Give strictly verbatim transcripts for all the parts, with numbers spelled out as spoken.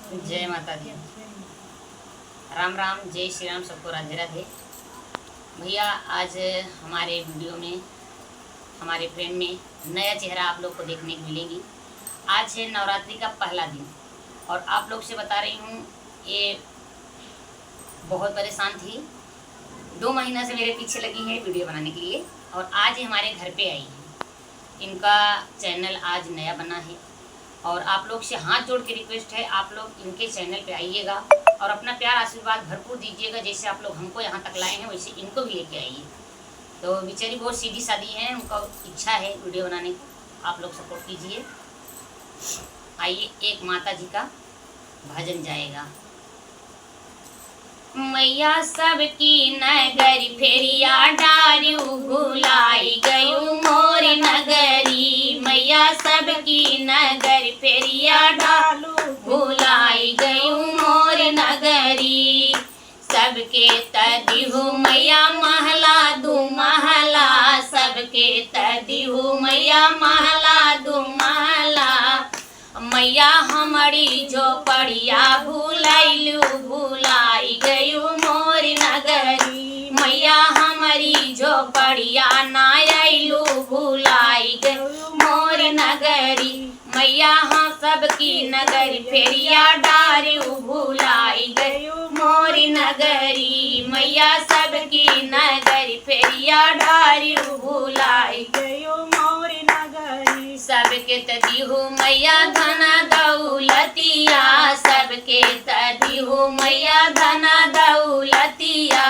जय माता दी। राम राम, जय श्री राम, सबको राधे राधे। भैया, आज हमारे वीडियो में, हमारे फ्रेम में नया चेहरा आप लोग को देखने को मिलेगी। आज है नवरात्रि का पहला दिन और आप लोग से बता रही हूँ, ये बहुत परेशान थी। दो महीना से मेरे पीछे लगी हैं वीडियो बनाने के लिए और आज ये हमारे घर पे आई हैं। इनका चैनल आज नया बना है और आप लोग से हाथ जोड़ के रिक्वेस्ट है, आप लोग इनके चैनल पे आइएगा और अपना प्यार आशीर्वाद भरपूर दीजिएगा। जैसे आप लोग हमको यहाँ तक लाए हैं, वैसे इनको भी लेके आइए। तो बेचारी बहुत सीधी सादी हैं, उनका इच्छा है वीडियो बनाने की, आप लोग सपोर्ट कीजिए। आइए, एक माता जी का भजन जाएगा। मैया सबकी नगरी फेरिया डारू, भुलाई गयू मोर नगरी। मैया सबकी नगरी फेरिया डारू, भुलाई गयू मोर नगरी। सबके त दिहू मैया महला दू महला, सबके त दिहू मैया महला दू महला। मैया हमरी झोपड़िया भुलैलू, भुलाई गयू मोर नगरी। मैया हमरी झोपड़िया ना अइलू, भुलाई गयू मोर नगरी। मैया हाँ सबकी नगरी फेरिया डारू, भुलाई गयू मोर नगरी। मैया सबकी नगरी फेरिया डारू, भुलाई गयू मोर नगरी। सबके त दिहू मैया धन दौलतिया, सबके त दिहू मैया धन दौलतिया।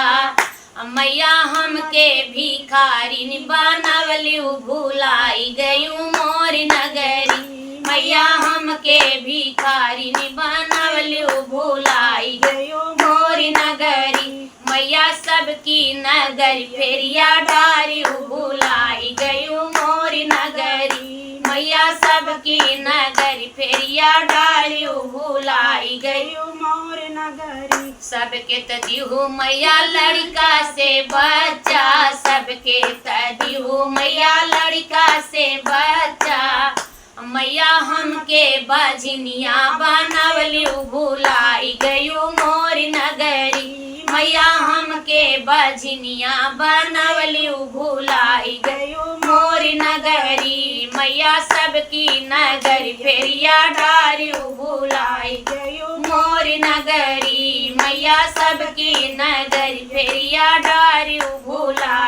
मैया हमके भिखारिन बनवलू, भुलाई गयू मोर नगरी। मैया हमके भिखारिन बनवलू, भुलाई गयू मोर नगरी। मैया सबकी नगरी फेरिया डारू, भुलाई गयू मोर नगरी। मैया सबकी नगरी फेरिया डारू, भुलाई गयू मोर नगरी। सबके त दिहू मैया लड़का से बच्चा, सबके त दिहू मैया लड़का से बच्चा। मैया हमके बझनिया बनवलू, भुलाई गयू मोर नगरी। मैया हमके बझनिया बनवलू, भुलाई गयू मोर नगरी। मैया सबकी नगरी फेरिया डारू, भुलाई गयू मोर नगरी। मैया सबकी नगरी फेरिया डारू, भुलाई